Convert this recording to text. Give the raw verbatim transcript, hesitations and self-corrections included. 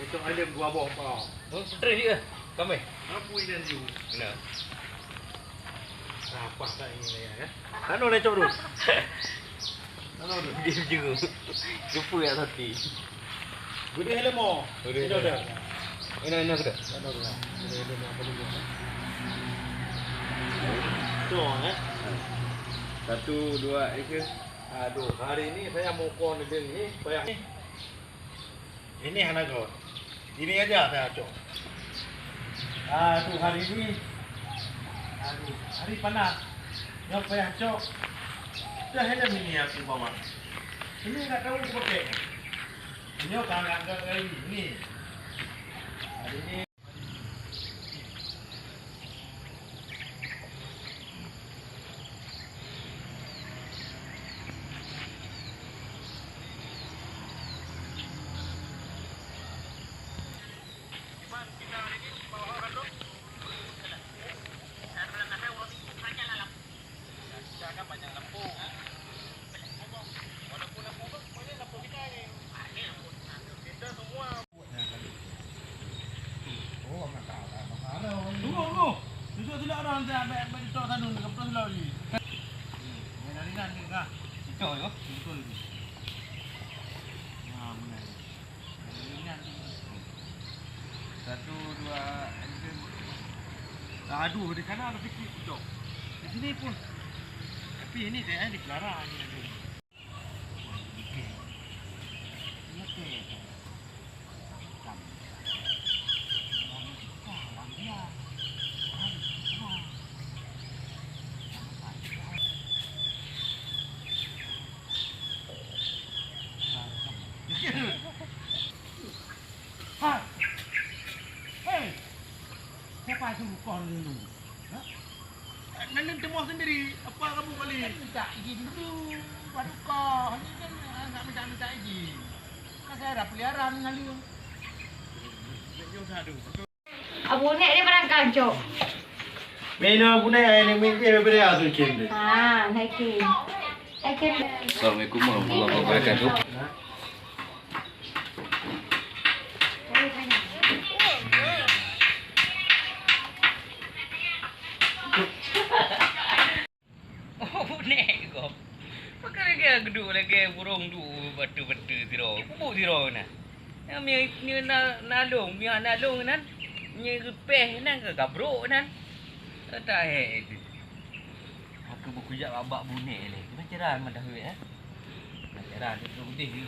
Cok ailem dua boh pa. Oh, stres juga. Kameh. Apa idan ju? Nah. Apa tak ini ya? Anu lecok tu. Anu tu. Dia juga. Lupa ya tadi. Gede helm mo. Gede helm. Dah. Ini, ini aku dah. Dah, dah, dah. Gede helm apa dulu? Tu, eh. Satu, dua, action. Aduh, hari ni saya mau kon ni, payah. Ini hana got. Ini aja saya cok. Aduh, hari ini. Aduh, hari panas. Nyoe payah cok. Dah helm ini aku bawa. Ini enggak tahu aku pakai. Nyoe kan enggak, enggak lagi. Ini. Hari ini. Tunggu, tunggu. Duduk silap orang, tak, bek, bek ditok tanun, ke betul silap lagi. Main ringan ke kah? Itu yo. Betul itu. Nah, benar. Main ringan tu. Satu, dua, action. Aduh, di sana ada sikit pecah. Di sini pun. Tapi ini saya di Kelara ni. Ha! Hei! Siapa suruh kau ni? Ha? Nan teumah sendiri, apa kamu kali? Kan minta izin dulu, baru kau. Ini kan, ah, nak minta-minta izin. Kan saya ada peliharaan dengan dia. Abu Nek dia barangkang, Cok. Minum Abu Nek, ini minta beri aku kin. Ah, naikin. Naikin. Assalamualaikum warahmatullahi wabarakatuh. Oh, bunék gob. Pakon lagèe geuduek lagèe burông duek batu-batu sidroe. Pubuk sidroe na. Nyang mi-, mi na, nalông, mi nalông nan. Nyi geupéh nan, geugabrok nan. Tahe tu. Aku beukujak bak bunék lé. Macam mana dah weh, eh? Macam mana tu udeh ni.